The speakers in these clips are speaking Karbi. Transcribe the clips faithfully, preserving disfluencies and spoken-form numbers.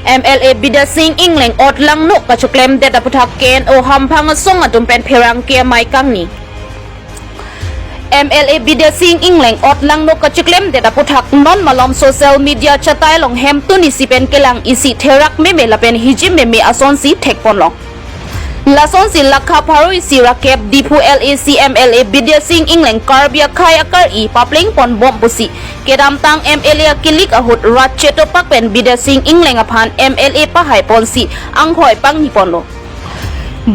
M L A Bidya Sing Engleng otlangno kachoklemdet aputhak K N O hamphang asong atum pen pherangke amei kangni. M L A Bidya Sing Engleng otlangno kachoklemdet aputhak non malom social media chatai along hemtun isi pen kelang isi therak meme lapen hijim meme asonsi thekponlong. Lasonsi lakha pharo isi ra kep Diphu L A C M L A Bidya Sing Engleng Karbi akhei akari paplengponbom pusi kedamtang M L A akilik ahut rat chetopak pen Bidya Sing Engleng aphan M L A pahaiponsi anghoi pangniponlo.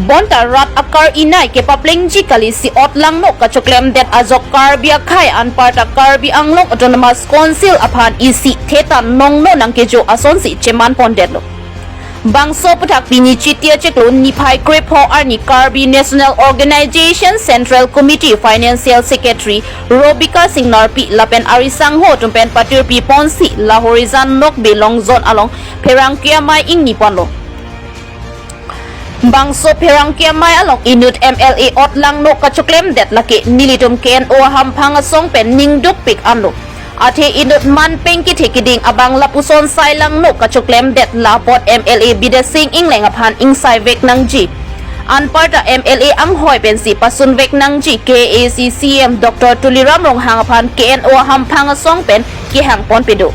Bonta rat akari nei kepaplengji kali si otlangno kachoklemdet ajok Karbi akhei anparta Karbi Anglong Autonomous Council aphan isi thetan nongno nangkejo asonsi chemanpondetlo. Bangso aputhak pini Chiti achiklo niphai krepho arni Karbi National Organization Central Committee Financial Secretary Robika Singnarpi lapen arisangho atum pen patirpiponsi Lahorijan Nokbe Long Zone along pherangke amei ingniponlo. Bangso pherangke amei along inut M L A otlangno kachoklemdet lake nelitum K N O hamphang asong pen ningdukpik anlo. Athe inut manpeng kethe keding abang lapuson sailangno kachoklemdet la apot M L A Bidya Sing Engleng aphan ingsaivek nangji. Anparta M L A anghoi pensi pasunvek nangji K A A C C E M Doctor Tuliram Ronghang aphan K N O hamphang asong pen kehangponpedo.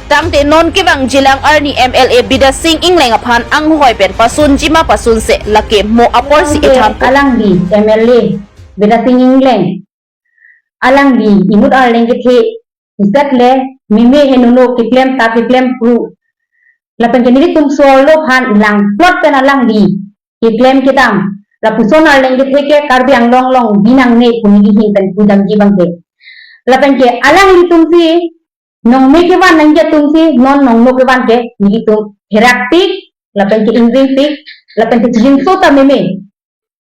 Tangte non kevangjilang arni M L A Bidya Sing Engleng aphan anghoi pen pasunji ma pasunse lake mo aporsi ethan. Alangli M L A Bidya Sing Engleng, alangli inut arleng kethe iset le meme henono keklem ta keklem kru. Lapen ke nelitum so-arlo aphan langplot pen alangli keklem kedam. Lapuson arleng kethe ke Karbi Anglong along binangne pu neli ahin pen pudamji abangke. Lapen ke alanglitumsi nongme kevan nangji atumsi non nongno kevan ke nelitum herakpik, lapen ke ingvingpik, lapen ke chijinso ta meme.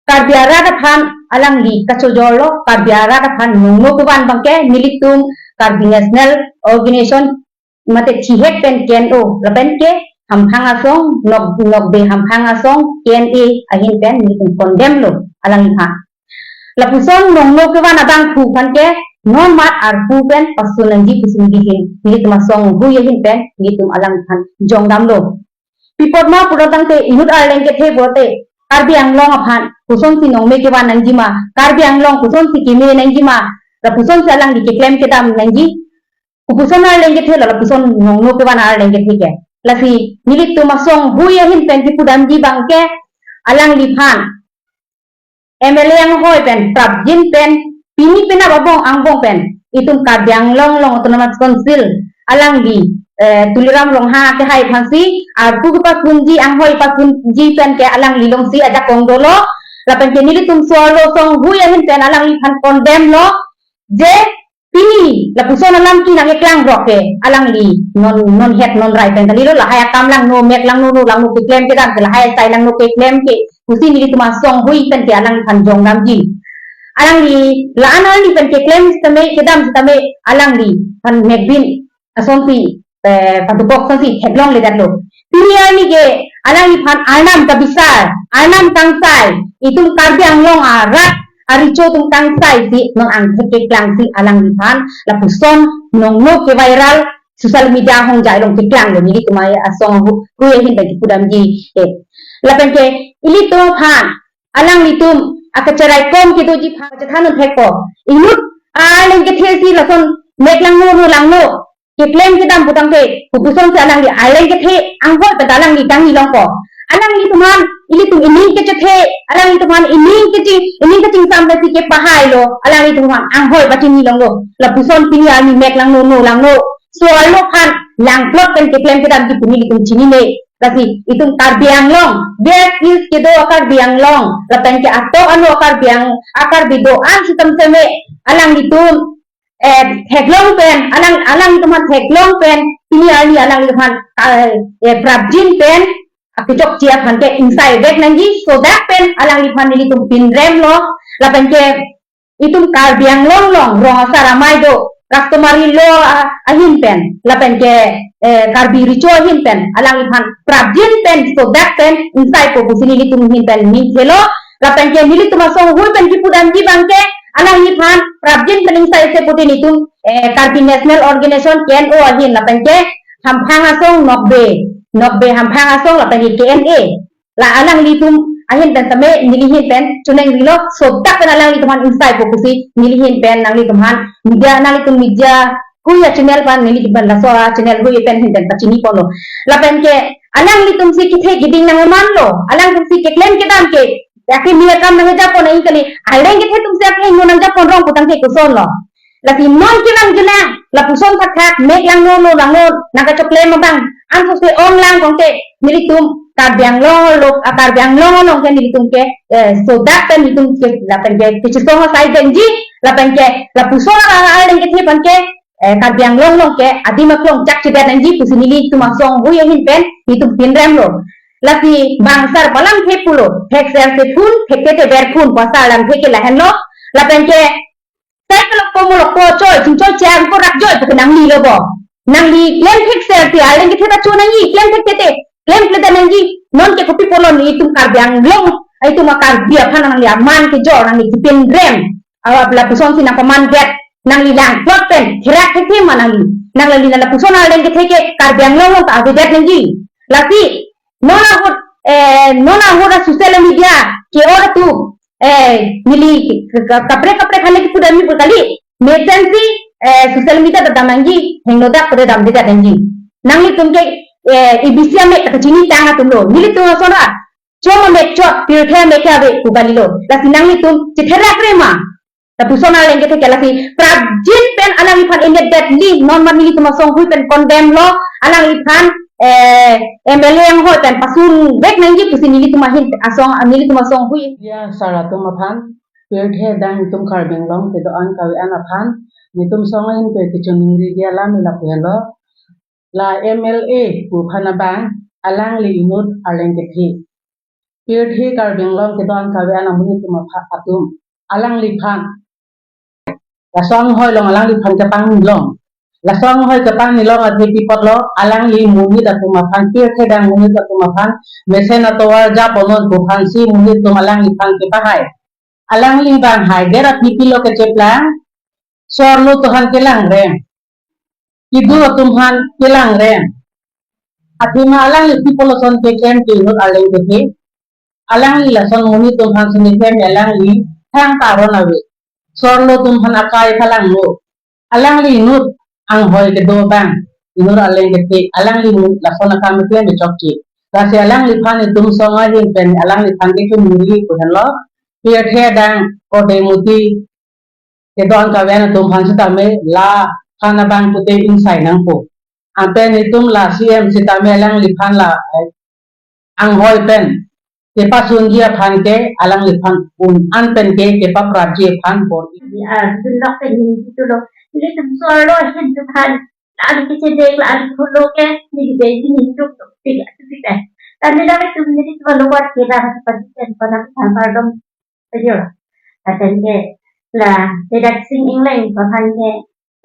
Karbi arat aphan alangli kachojorlo, Karbi arat aphan nongno kevan abangke nelitum Karbi National Organization mate thihek pen K N O lapen ke hamphang asong nok nokbe hamphang asong K N A ahin pen nelitum condemn lo alangphan. Lapuson nongno kevan abangphu aphan ke non mat arpu pen pasun nangji pusi nelihin nelitum asong hui ahin pen nelitum alangphan jongdamlo. Pi apot ma pulo tangte inut arleng kethe pulote Karbi Anglong aphan kosonsi nongme kevan nangji ma, Karbi Anglong kosonsi keme nangji ma, lapusonsi alangli keklem kedam nangji. Kopuson arleng kethe lo, lapuson nongno kevan arleng kethe ke. Lasi nelitum asong hui ahin pen kipudamji abangke alangliphan M L A anghoi pen prapjin pen pini penap abong angbong pen itum Karbi Anglong along Autonomous Council alangli, eh, Tuliram Ronghang akehai aphansi arpu kepasunji anghoi pasunji pen ke alangli alongsi ajakong dolo. Lapen ke nelitum so-arlo asong hui ahin pen alangliphan condemn lo je pini lapuson alam kinang eklang rok ke alangli non non het non rai pen kalilo, lahai akam langno, mek langno, no langno keklem kedam ke, lahai sailangno keklem ke pusi nelitum asong hui pen ke alangphan jongdamji. Alangli la-an arni pen keklem sitame kedam sitame alangliphan mekbin asonsi, eh, padukok asonsi theklongledetlo. Pini arni ke alangliphan arnam kabisar, arnam kangsai, itum Karbi Anglong arat aricho atum kangsaisi non angthek keklangsi alangliphan lapuson nongno ke-viral social media ahongjai along keklanglo, nelitum asong hu-, hui ahin pen kipudamji ke. Lapen ke ilitum aphan alanglitum akacherai kom kedoji aphan chethan un thekpo. Inut arleng kethesi lason mek langno, no langno keklem kedam pu tangte kopusonsi alangli arleng kethe anghoi pen alangli kangni longpo. Alanglitum aphan ilitum ining kechethe, alanglitum aphan ining keching, ining keching sampai si kepahailo, alanglitum aphan anghoi pachini longlo. Lapuson pini arni mek langno, no langno, so-arlo aphan langplot pen keklem kedamji pu nelitum chinine. Lasi itum Karbi Anglong, West Hills kedo Karbi Anglong, lapen ke atok ano Karbi Ang-, a Karbi do-an sitame alanglitum, eh, theklong pen, alang, alanglitum aphan theklong pen, pini arni alanglitum aphan, eh, eh, prapjin pen, akechokche aphan ke ingsaivek nangji, sodak pen alangliphan nelitum pinremlo, lapen ke itum Karbi Anglong along rong asar amei do, customary law a-, ahin pen, lapen ke, eh, Karbi recho ahin pen, alangliphan prapjin pen, sodak pen ingsaipo pusi nelitum ahin pen ningthelo, lapen ke nelitum asong hui pen kipudamji abangke, alangliphan prapjin pen ingsaise pute nelitum, eh, Karbi National Organization, K N O ahin, lapen ke hamphang asong, Nokbe, Nokbe hamphang asong lapen ke K N A. La alanglitum ahin pen tame neli ahin pen choningri lo, sodak pen alanglitum aphan insai po pusi neli ahin pen nanglitum aphan media, nanglitum media hui a-channel aphan, nelitum aphan laso a-channel hui pen ahin pen pachini ponlo. Lapen ke alanglitum si kethe keding nangman lo, alanglitum si keklem kedam ke, ya ke mia kam nangja pon nang kali, arleng kethe atum si akehingno nangja pon rong pu tangte koson lo. Lasi non ke nang juna, lapuson thakthak, mek langno, no langno, nangkachoklem abang, anso se ong lang kongte, nelitum Karbi Anglong lo, ah, Karbi Anglong along ke nelitum ke, eh, sodak pen nelitum ke, lapen ke, kechisong asai denji, lapen ke, lapuson a, a, arleng kethe aphan ke, eh, Karbi Anglong along ke, adim aklong chakchedet nangji pusi nelitum asong hui ahin pen, nelitum pinrem lo. Lasi bang sar palang the pulo, thekser se phun, thekthe te ber phun, pu asar lamthe ke lahenlo, lapen ke, sai kelok po molok po choi, chingchoi chang ko rak joi pu ke nangli lo bo. Nangli klem thekser te arleng kethe ta cho nangji, klem thekthe te, klem klemdet nangji. Non ke kopi pulo nelitum Karbi Anglong, itum a-Karbi aphan nangli aman kejor, nangli kepinrem. Awa lapuson si nangpamandet, nangli langplot pen, therak thekthe ma nangli. Nangli lapuson arleng kethe ke Karbi Anglong along ta avedet nangji. Lasi, non ahut, eh, non ahut a-social media ke-ot atum, eh, neli ke, ke, kaprek kaprek hale kipu dam ni pu kali. Mesen si, eh, social media ta dam nangji, hingno dak pada damdedet nangji. Nanglitum ke, eh, A B C amek ta chinitang atum lo. Nelitum ason ra, chom amek chot, pirthe amek ke ave pu kalilo. Lasi nanglitum chetherak re ma. Lapuson arleng kethe ke lasi prapjin pen alangliphan inutdetli, non ma nelitum asong hui pen condemn lo, alangliphan, eh, M L A anghoi pen pasun vek nangji pusi nelitum ahin asong, nelitum asong hui. Ya, sar atum aphan, pirthe adang itum Karbi Anglong kedo-an kave-an aphan, nelitum asong ahin pen kechoningri dia alam ila pu helo. La M L A pu aphan abang, alangli inut arleng kethe. Pirthe Karbi Anglong kedo-an kave-an amonit atum apha-, atum, alangliphan laso anghoi along alangliphan kepangni long. Laso anghoi kepangni long athe pi apotlo, alangli monit atum aphan, pirthe adang monit atum aphan, mesen atovar ja ponnon pu aphan si monit atum alangliphan kepahai. Alangli abang haidet aphi pilo kecheplang, sorlo atum aphan kelangreng, kedo atum aphan kelangreng. Athema alangli pi pulo ason keklem ke inut arleng kethe. Alangli lason monit atum aphan si neklem, alangli thang ta aron ave. Sorlo atum aphan akai phalanglo. Alangli inut anghoi kedo abang, inut arleng kethe, alangli inut lason akam keklem chokche. Lasi alangliphan itum asong ahin pen alangliphan kechoningri pu henlo. Pirthe adang kode muti kedo-an kave-an atum aphan sitame laphan abang pute insai nangpo. Anpen itum la C M sitame alangliphan la, eh, anghoi pen kepasunji aphan ke alangliphan un-an pen ke kepaprapji aphan bor. Ah, dunlok pen neli tulo. Nelitum sorlo ahin atum aphan, la-an kechedek, la-an khulo ke, neli besi neli tuk tuk tik atu tik eh. Tadi la itum nelitum lo kuat kita pati pen panang tangkar dong. Ajo. Lapen ke la Vedat Sing Engleng pu aphan ke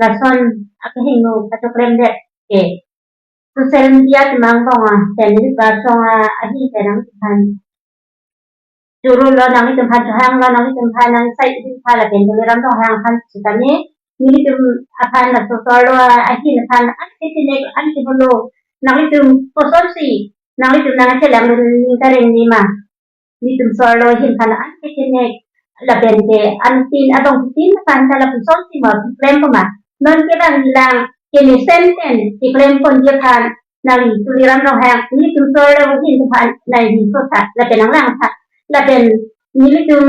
lason akehingno kachoklemdet ke social media temang bong a, pen neli pasong a, ahi pen nangtum aphan choro lo, nangtum aphan chohang lo, nangtum aphan nang sai di pha lapen Tuliram Ronghang aphan sitame nelitum aphan laso sorlo ahin aphan an ketinek an kiholo, nangtum kosonsi nangtum nangchelang dun ning kareng ni ma. Nelitum sorlo ahin aphan an ketinek lapen ke antin adong tin aphan ta lapusonsi ma keklem pama. Non ke bang lang kemesen pen keklem ponji aphan nangli Tuliram Ronghang, nelitum sorlo ahin aphan nangli sotha lapen nanglang tha. Lapen nelitum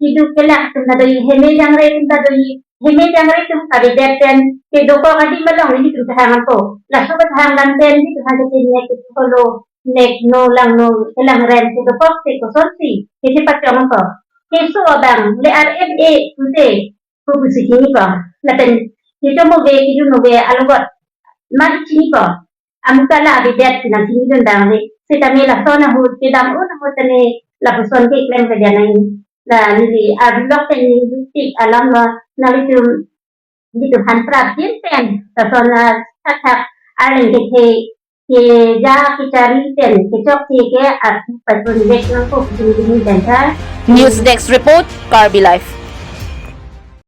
keduk kelak atum ta do-i, heme jangre atum ta do-i, heme jangre atum kavedet pen kedokok adim along nelitum kehang ako. Laso kehang dam pen nelitum aphan ketinek keholo, nekno langno kelangreng kedokok te kosonsi kechepachong ako. Keso abang le R M A pute ko pusi chinipo. Lapen kecho mo ve, keju no ve alogot mati chinipo. Amuka la avedet nang chinidun dang ve. Sitame lason ahut kedam un ahut tame lapuson keklem keja nang. La neli arlok pen neli tik alam lo, nelitum, nelitum aphan prapjin pen lason a thakthak arleng kethe keja kechari pen kechokche ke atu pasun vek nangpo pusi neli pen ta. News Desk Report, Karbi Live.